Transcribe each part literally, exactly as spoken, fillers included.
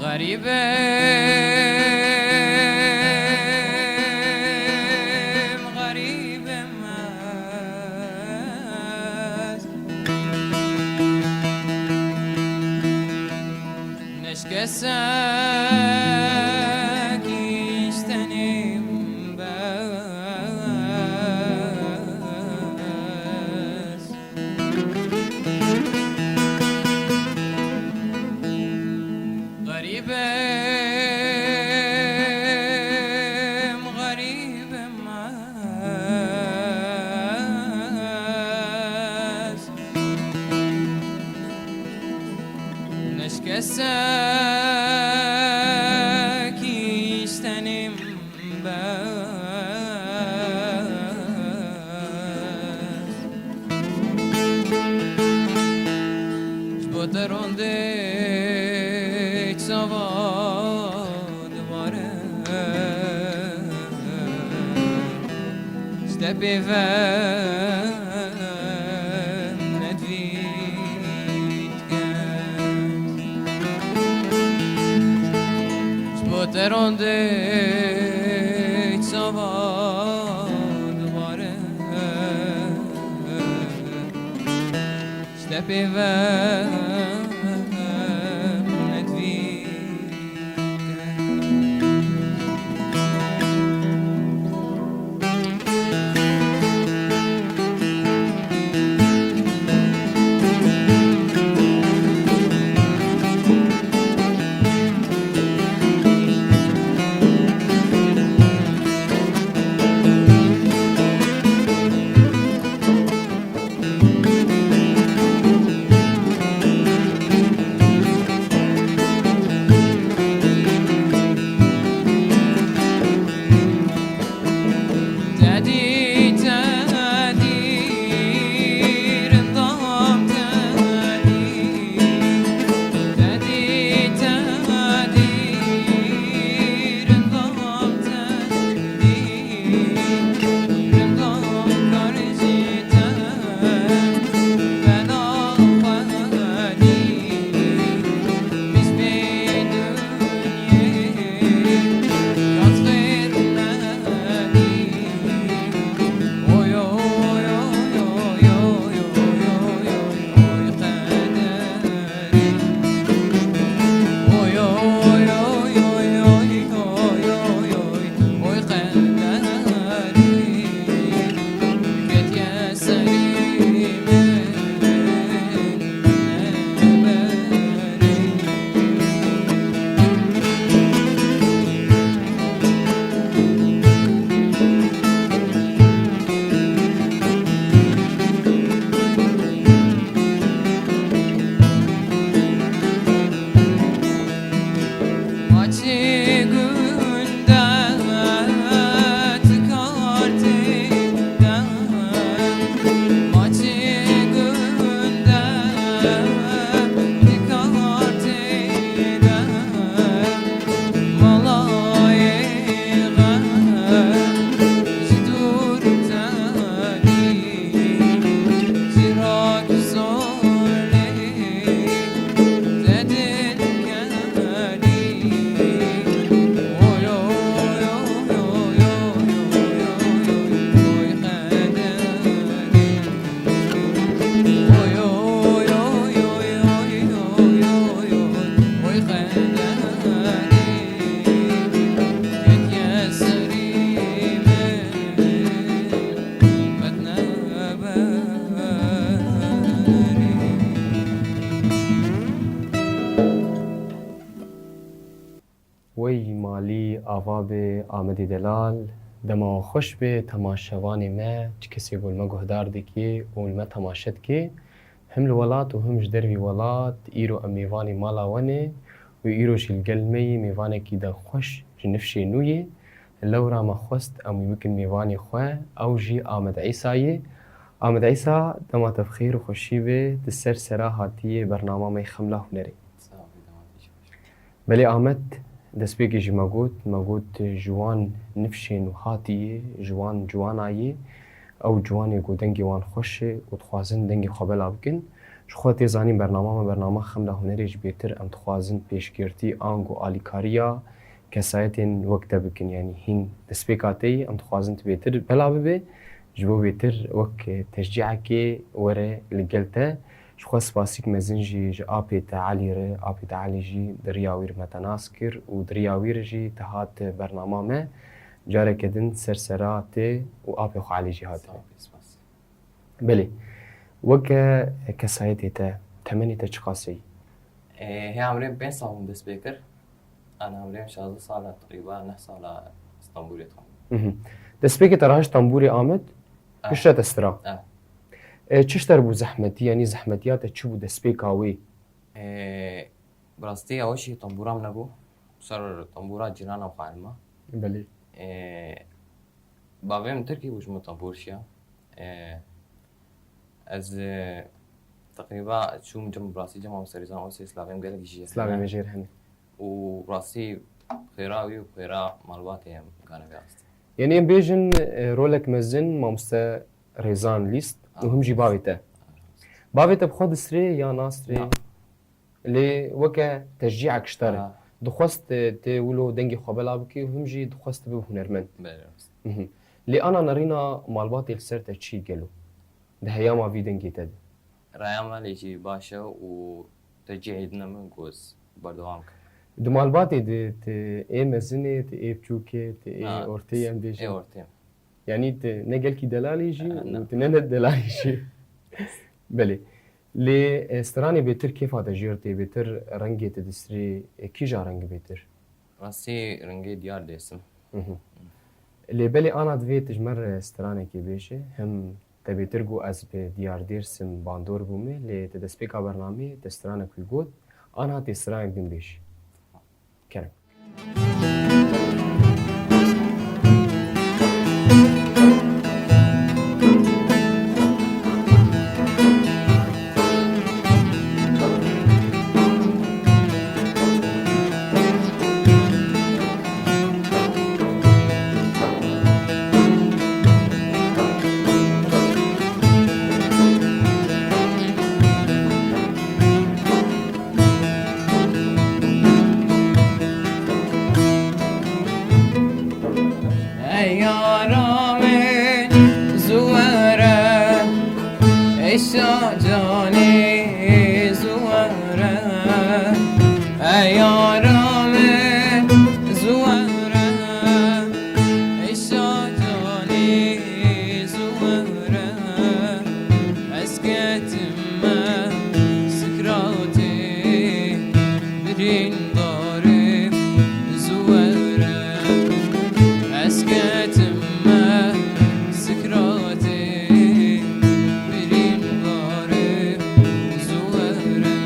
Xerîbim, xerîbim ez. Ne ji kesekî ji tenê min bes. Xerîbim, xerîbim ez. Ne ji kesekî ji tenê min bes. Ji bo te rondê çava dibare. Ji te pê ve nedvî diket. Ji bo te rondê çava dibare. Ji te pê ve nedvî Wey malî ava be Amedê delal, dema we xweş be temaşevanê me, çi kesê ku li me guhdar dike û li me temaşe dike, him li welat û him ji dervî welat, îro em mêvanê mala we ne û îro jî li gel me yê mêvanekî de xweş ji nifşê nû yê. Lewra me xwest em wî bikin mêvanê xwe, ew jî Amed Îsa yê. Amed Îsa, dema te bi xêr û xweşî be, tu ser sera hatiye bernama me yê Xemla Hunerê. Sağ ol, dema te jî xweş. Belê Amed, destpêkê jî me got, me got ji wan nifşên û hatiye, ji wan ciwana yê, ew ciwanê ku dengê wan xweş e û dixwazin dengê xwe bela bikin. Ji xwe tê zanîn bernama me, bernama Xemla Hunerê jî bêtir em dixwazin pêşgirtî ango alîkariya kesayetên wek te bikin. Yanî hîn destpêka te yî, em dixwazin tu bêtir bela bibe, ji bo bêtir wek teşcîekê were li gel te. Ji xwe spasîk mezin jî ji apê te Elî re, apê te Elî jî di riya wî re me te nas kir û di riya wî re jî te hat bernama me. Careke din ser sera te û apê xwe Elî jî hatine. Sağ ol, spas. Belê. Weke kesayetê te, temenê te çiqas e? Ê, hê emrê pênc sal min dest pê kir. Ana emrê şazdeh sal e, teqrîba neh sal e Stenbolê dixwim. Mhm. Destpêkê te rahiş Stenbolê Amed, Evet. Piştre te stira. Evet. Ê, çi ji te re bû zehmetî, yanî zehmetiya te çi bû destpêka wê? Ê, bi rastî ew jî tembûra min nebû. Ser tembûra cîrana xwe elma. Belê. Ê, bavê min Tirkî bû, ji min tembûr şiya. Ê, ez, ê, teqrîba çûm cem, bi rastî cem Mamoste Rêzan Osê, slavê min gelek jî hene. Slavê me jê re hene. Û bi rastî xêra wî û xêra malbatê em ganê vê astê. Yanî em bêjin, ê, rolek mezin Mamoste Rêzan lîst û him jî bavê te. Bavê te bi xwe distirê ya nastirê? Na. Lê weke teşcîek ji te re. Ha. Dixwest, e, tê wilo dengê xwe bela bikî û him jî dixwest tu bibî hunermend. Belê, rast. Mhm. Lê ana nerîna malbatê li ser te çi gelo? Di heyama vî dengê te de. Raya me lê jî baş e û teşcî êdine min ku ez berdewam kim. Di malbatê de tu ê mezin ê, tu ê biçûk ê, tu ê ortê yê, em bêjin? Ê ortê. Yanî tu ne gelkî delalî jî û tu ne ne delalî jî. Belê. Lê, e, stranê bêtir kêfa te jê re tê, bêtir rengê te distirê, e, kîja reng bêtir? Rastî rengê diyar dêsim. Mhm. Lê belê ana divê tu ji me re stranekê bêje, him te bêtir got ez bi diyar dêrsim bandor bûme, lê te destpêka bernameyê te stranek wî got, ana tê stranek din bêje. Kerem. Ey yara min zû were, ey şa canê zû were, ey yara min zû were, ey şa canê zû were. Ez ketime sikratê birîndarê zû were. Ez ketime sikratê birîndarê zû were.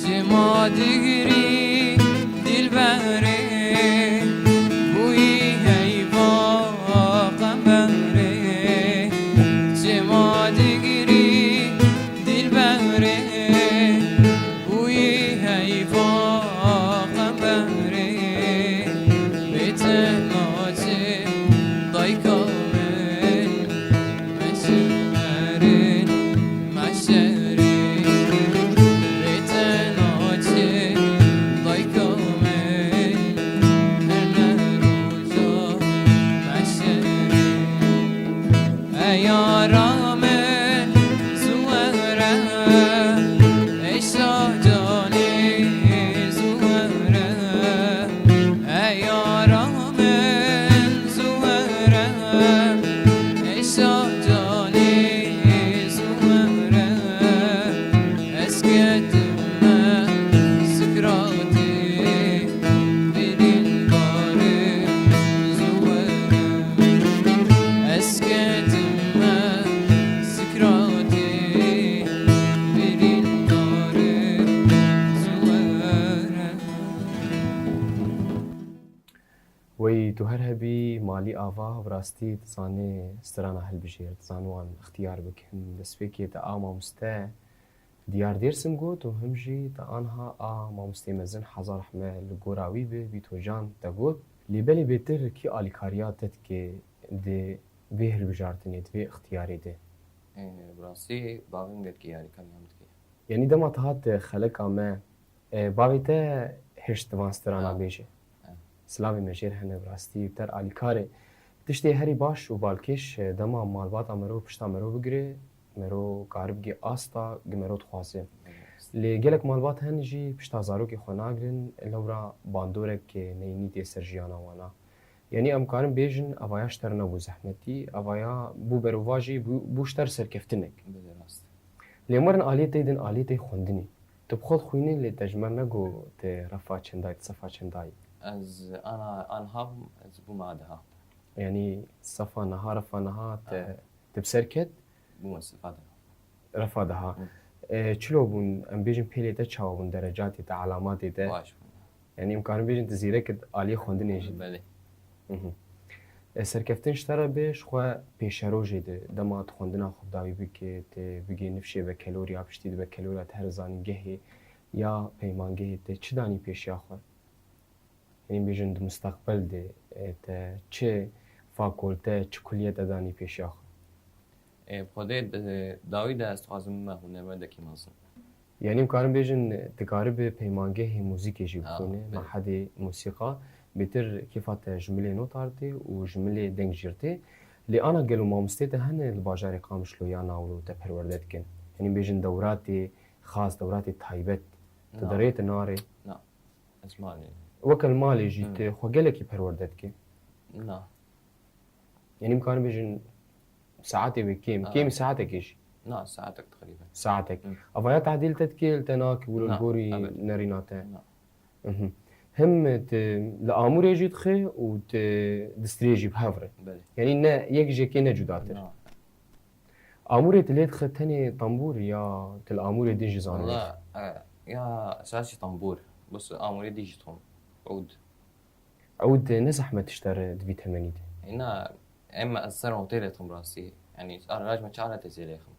Çima digirî dilberê, bûyî heyva qemberê. Çima digirî dilberê, bûyî heyva qemberê. Bê te naçe dayka min, meşerin meşerê. Bê te naçe dayka min, her ne roja meşerê. Ey yara min zû were, ey şa canê zû were. Ey yara min zû were, ey şa canê zû were. Ez ketime sikratê Wey tu her hebî malî ava, bi rastî tu zanî strana hilbijêr, tu zanî wan ixtiyar bik. Him destpêkê te a mamoste Diyar Dêrsim got û him jî te anha a mamosteyê mezin Hezar Rehme li gora wî bi, Bîto Can te got. Lê belê bêtir kî alîkariya te dike di vê hilbijartinê, di vê ixtiyarê de? Ê, bi rastî bavê min gelkî alîkariya min dike. Yanî dema te hat xeleka me, e, bavê te hişt van strana Ha. bêje. Ha. Silavê me jêr hene, bi rastî ter alîkar e. Tiştê herî baş û balkêş, e, dema malbata mero pişta mero bigire, mero karibgê asta gi mero dixwaze. Evet. Lê gelek malbat hene jî pişta zarokê xwe nagirin, lewra bandorek, e, neyînî tê ser jiyana wana. Yanî em karin bêjin, evaya ji te re nebû zehmetî, evaya bû berovajî, bû, bû ji te re serkeftinek. Belê, rast. Lê em werin aliyê te din, aliyê te xwendinê. Tu bi xwe dixwînî, lê te ji me nego tu refa çendayî, tu sefa çendayî. Ez ana, anha bûm, ez bûme a deha. Yanî sefa niha, refa niha te, Aha. te bi ser ket? Bûme sefa deha. Refa deha. Hı. E, çilo bûn, em bêjin pêlê te çawa bûn, derecatê te, alamatê te? Baş bûn. Yanî em karin bêjin tu zîrek aliyê xwendinê jî. Belê. Mhm. E, serkeftin ji te re be, ji xwe pêşerojê de, dema tu xwendina xwe bi dawî bike, tu bigê nifşê bekelorya, piştî di bekelorya te here zanîngehê ya peymangehê te çi danî pêşiya xwe? Yanî bêjin di mustaqbel de, e, te çi fakolte, çi kuliyete danî pêşiya xwe? Ê, bi Xwedê di dawî de ez dixwazim bime hunermendekî mezin. Yanî em karin bêjin, tu karibe peymangehê muzîkê jî Ha, bixwîne, belê. Mehedê musîqa, bêtir kêfa te ji milê notar tê û ji milê deng jî tê. Lê ana gelo mamostê te hene li bajarê Qamişlo ya Navlo te perwerde dikin? Yanî bêjin dewratê xas, dewratê taybet, tu Na. derê, tu narê? Na. Ez malê. Weke li malê jî Hmm. tu xwe gelekî perwerde dike? Na. Yanî em karin bêjin saetê wê kêm, Ha. kêmî saetekê jî? Na, saetek teqrîben. Saetek. Hmm. Avaya tadîl te dike, li te nake, wilo li Na, gorî ebed. nerîna te? Na. Mhm. Him tu li amûrê jî dixe û tu di strê jî bi hev re. Belê. Yanî ne yek ji yekê ne cudatir. Na. Amûrê tu lê dixe tenê tembûr ya tu li amûrê din jî zanî? Wala, e, ya esasî tembûr. Bes amûrê din jî dixwim. Ûd. Ewd ne zehmet ji te re di vî temenî de? Îna em ez ser notê lê dixim rastî. Yanî araj me çar hete zêlê xim.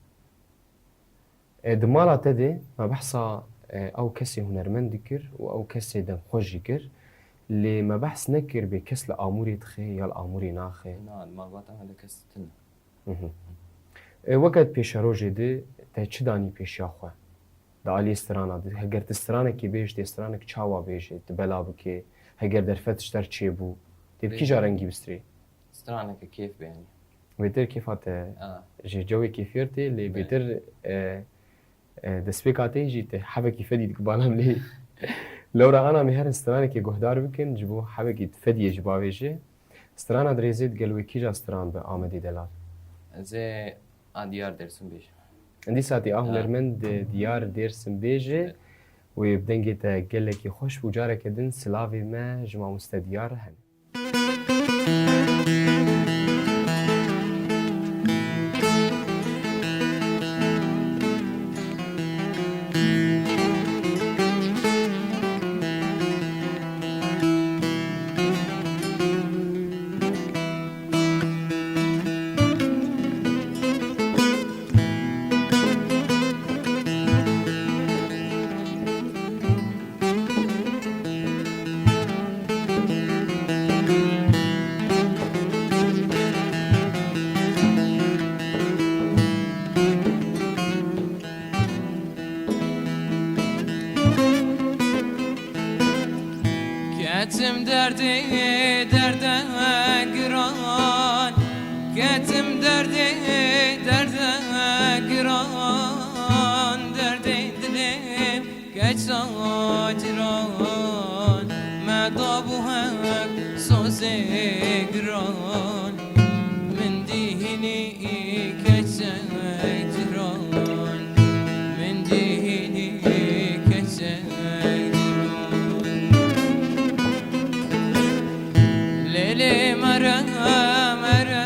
E, di mala te de me behsa, e, ew kesê hunermend dikir û ew kesê demxweş jî kir. Lê me behs nekir bê kes li amûrê dixe ya li amûrê naxe. Na, di malbata me de kes tune. Mhm. E, weke di pêşerojê de te çi danî pêşiya xwe? Di aliyê strana de, heger tu stranekê bêj, tê stranek çawa bêje, tu bela bike, heger derfet ji te re çêbû, tê bi Bê- kîja rengî bistrê? Straneke kêf be yanî. Bêtir kêfa te A. ji cewê kêfiyê re tê, lê Bê. bêtir, e, e, destpêka te jî te hebekî fedî dik balam lê. Lewra ana me herin stranekê guhdar bikin, ji bo hebekî fediyê ji bavêje. Strana dirêzê digel wê kîja stran bi Amedê delal? Ez ê a Diyar Dêrsim bêjim. Dîsa tê a Ha. hunermend Diyar Dêrsim bêje. Evet. Wê bi dengê te gelekî xweş bû. Careke din silavê me ji mamoste Diyar hene. Ketim derdê derde giran, ketim derdê derde giran, derdê dilê keça ciran, me dabû hek sozê giran. Min dî hînî keçe ciran, min dî hînî keçe ciran. Lêlê mere, mere,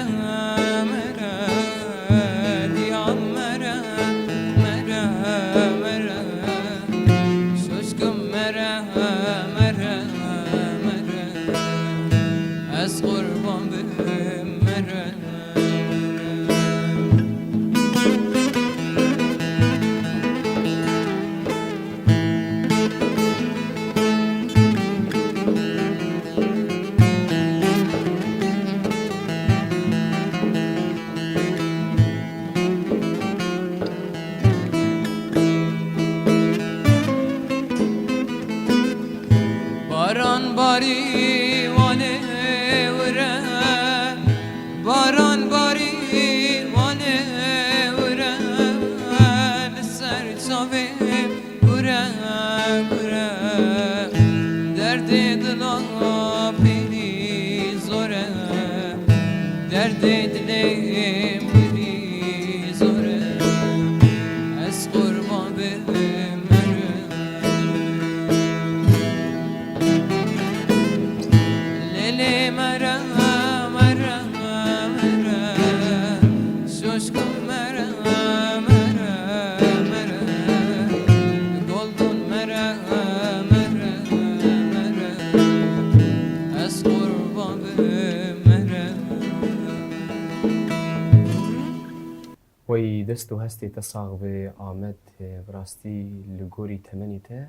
mere, diyan mere, mere, mere, şoşkim mere, mere, mere. Ez qurban bim mere. Baran barî wane wire, baran barî wane wire, li ser çavê gure gure, derdê dila pêrî zor e, derdê dilê pêrî zor e, ez qurban bim mere. Lê lê mere, mere, mere, şoşko mere, mere, mere, golgol mere, mere, mere, ez qurban bim mere. Wey dest û hestê te sax be Amed, e, bi rastî li gorî temenê te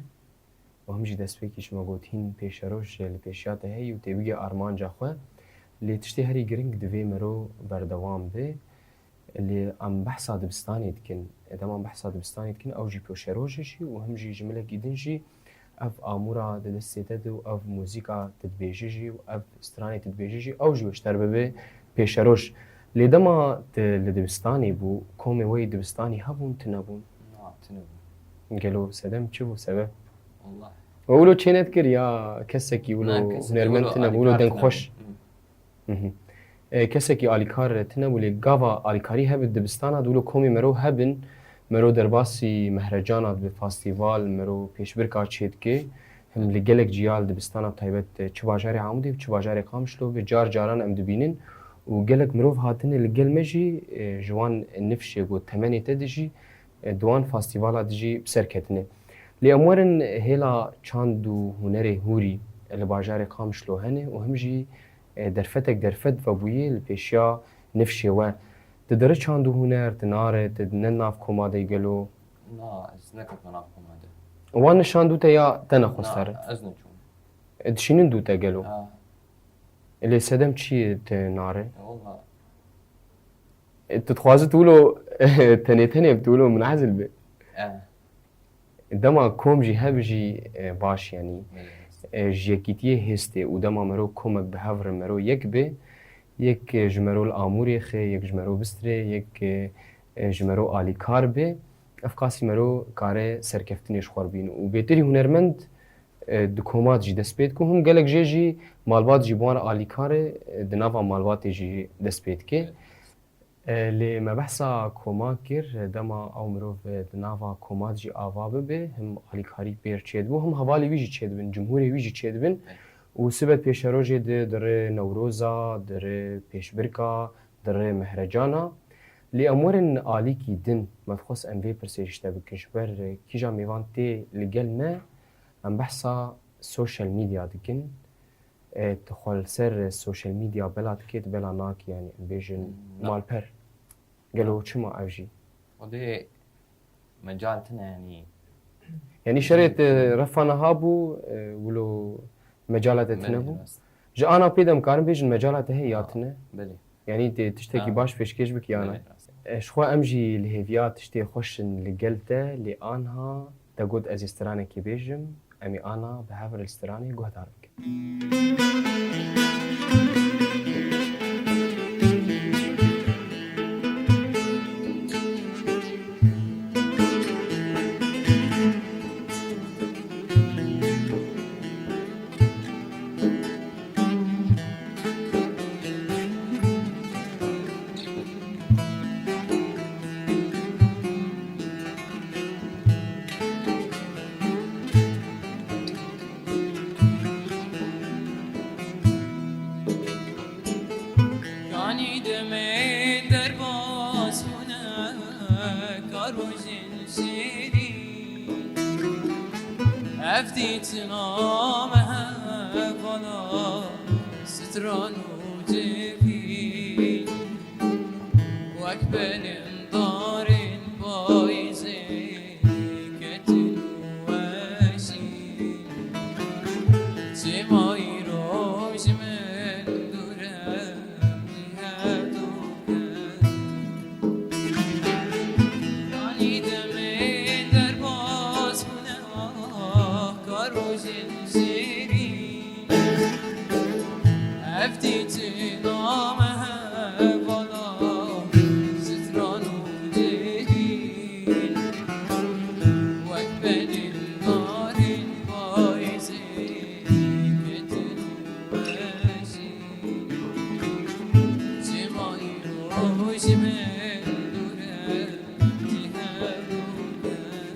û him jî destpêkî ji me got hîn pêşeroj li pêşiya te heyî û tê bigê armanca xwe. Lê tiştê herî giring divê mero berdewam be. Lê em behsa dibistanê dikin. Dema em behsa dibistanê dikin, ew jî pêşeroj e jî û him jî ji milekî din jî ev amûra di destê te de û ev muzîka tu dibêjî jî û ev stranê tu dibêjî jî ew jî weşter bibe pêşeroj. Lê dema tu li dibistanê bû, komê we yê dibistanî hebûn, tune bûn? Na, tune bûn. Gelo sedem çi bû sebeb? Wallah. We wilo çê nedikir ya kesekî wilo Na, kesekî hunermend wilo tune bû, wilo alîkar tune dengxweş? Bû. Hı. Mhm. E, kesekî alîkar tune bû, lê gava alîkarî hebe dibistana, dûlo komê mero hebin, mero derbasî mehrecana dibe, festîval, mero pêşbirka çêdike. Him li gelek ciya li dibistana taybet, e, çi bajarê Amûdê, çi bajarê Qamişlo be, car caran em dibînin û gelek mirov hatine li gel me jî, e, ji wan nifşê ku temenê te dijî, e, di wan festîvala dijî bi ser ketine. Lê em werin hêla çand û hunerê hûrî, e, li bajarê Qamişlo hene û him jî e, derfetek derfet vebûyî li pêşiya nifşê we. Tu diri çand û huner, tu nare, tu ne nav koma de gelo? Na, ez neketime nav koma de. Wan nişan dû te ya te nexwest here? Na, ez neçûm. E, dişînin dû te gelo? Ha. E, lê sedem çi ye te nare? E, wallah. E, tu dixwazi tu wilo tenê tenê bi tu wilo munezil be? E. Dema kom jî hev jî, e, baş, yanî, Belê, rast. E, ji yekîtiyê hêstê û dema mero komek bi hev re mero yek bê, yek, e, ji mero li amûrê xê, yek ji mero bistirê, yek, e, e, ji mero alîkar bê, ev qasî mero kare serkeftinê ji xwe re bîn. Û bêtirî hunermend, e, di komat jî dest pê dike û him gelek jê jî malbat jî bi wan re alîkar e, e, di nava malbatê jî dest pê dike. Belê. E, lê me behsa koma kir, dema ew mirov di nava koma de jî ava bibe, him alîkarî pêr çêdibû, him hevalê wî jî çêdibin, cumhûrê wî jî çêdibin. Belê. Û sibet pêşerojê di, di rê Newroza, di rê pêşbirka, di rê mehrecana. Lê em werin alîkî din, me dixwest em vê pirsê ji te bikin, ji ber kîja mêvan tê li gel me, em behsa sosyal medya dikin. E, tu xwe li ser social media bela dikê, tu bela nakî, yanî em bêjin Na. malper. Gelo çima ev jî? O dê mecal tine, yanî. Yanî şerê te refa niha bû, e, wilo mecala te tine Belê, bû. rast. Ji ana pê de em karin bêjin mecala te heye ya Ha, tine? belê. Yanî tê tiştekî Ha. baş pêşkêş bikî ya na? Belê, rast. E, ji xwe em jî li hêviya tiştê xweş in li gel te, lê anha te got ez ê stranekê bêjim, em ê ana bi hev re li stranê guhdar bikin. Kanî demê derbas bûne, ka rojên şêrîn. Ev dîtina me hevala, Ran û civîn, wek belên darên payîzê, ketin û weşîn. Çima îro ji min dûr e, em jî hevdû ketin. Yanî demê derbas bûne, ah, ka rojên jêrîn. Ev dîtina me hevala, stran û cêrîn. Wek belên darên payîzê, ketin û weşîn. Çima îro ji min dûr e, em jî hevdû ketin.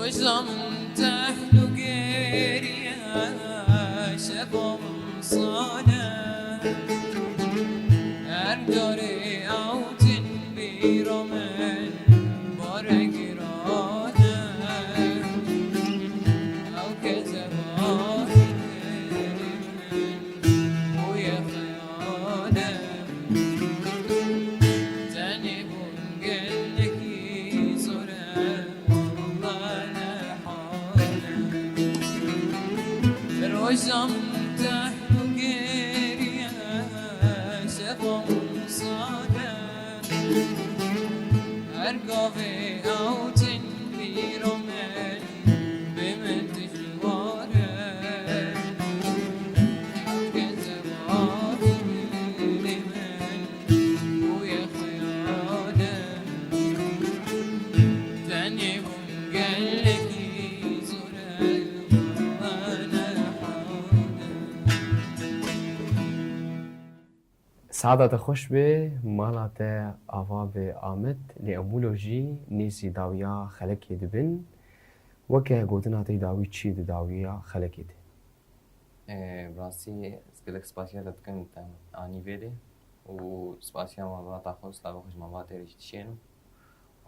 Roja min tehl û gêriye, şeva min sane. Her carê ew tîn bîra min, bare giran e. Ew kezeba bûye xeyal e. Tenê bûn gelekî zor e, walla ne hal e. Roja min tehl û gêriye, şeva min sane. Her gavê ew tîn bîra min, bê min dijwar e. Ew kezeba dilê min bûye xeyal e. Tenê bûn gelekî zor e, walla ne hal e. Saeta te xweş be, mala te ava be Amed, lê em wilo jî nêzî dawiya xelekê dibin. Weke gotina te yê dawî çi di dawiya xelekê de? Ê, bi rastî ez gelek spasiya te dikim te anî vê de û spasiya malbata xwe, slavê xwe ji malbatê re jî dişênim.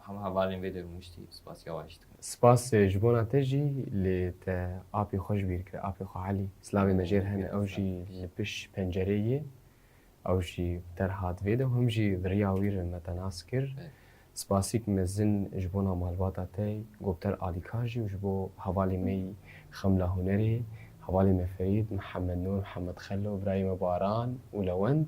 Hema hevalên vê derûniştî spasiya wan jî dikim. Spas, e, ji bona te jî, lê te apê xwe ji bîr kir, apê xwe Elî. Slavê me jê re hene, ew jî li pişt pencereyê ye. Ew jî bi te re hat vê de, hûn jî di riya wî re me te nas kir. Evet. Spasîk mezin ji bona malbata te, ku bi te re alîkar jî û ji bo hevalê me yî xemla hunerê, hevalê me Ferîd, Mihemed Nûr, Mihemed Xelo, birayê me Baran û Lewend.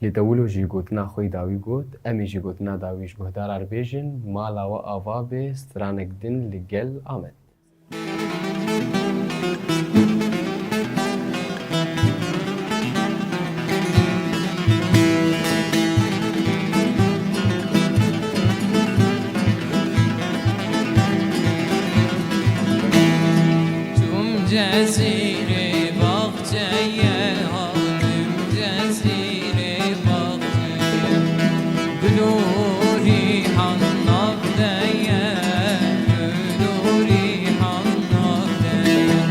Lê te wilo jî gotina xwe yî dawî got, em ê jî gotina dawî ji guhdara re bêjin, mala we ava be, stranek din li gel Amed. Çûm Cezîrê baxçeye, hatim Cezîrê baxçeye. Gul û rîhan nav de ye, gul û rîhan nav de ye.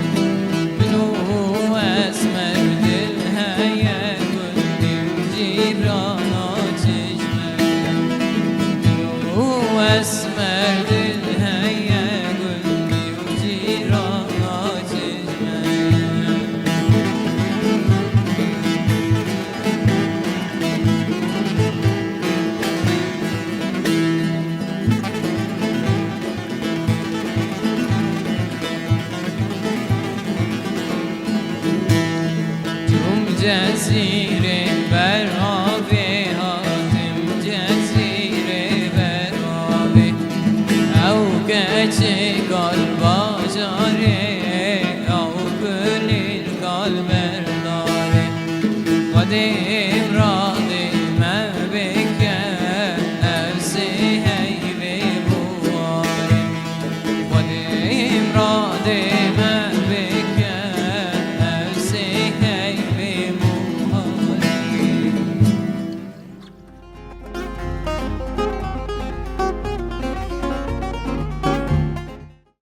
Gul û esmer dil heye, gul dil cîrana çeşme ye. Gul û esmer dil heye, gul dil cîrana çeşme ye. Çûm Cezîrê ber avê, hatim Cezîrê ber avê. Ew keçê kal bajarê, ew kulîl kal ber darê. Xwedê miradê me bike, ev sê heyvê buwarê. Xwedê Radê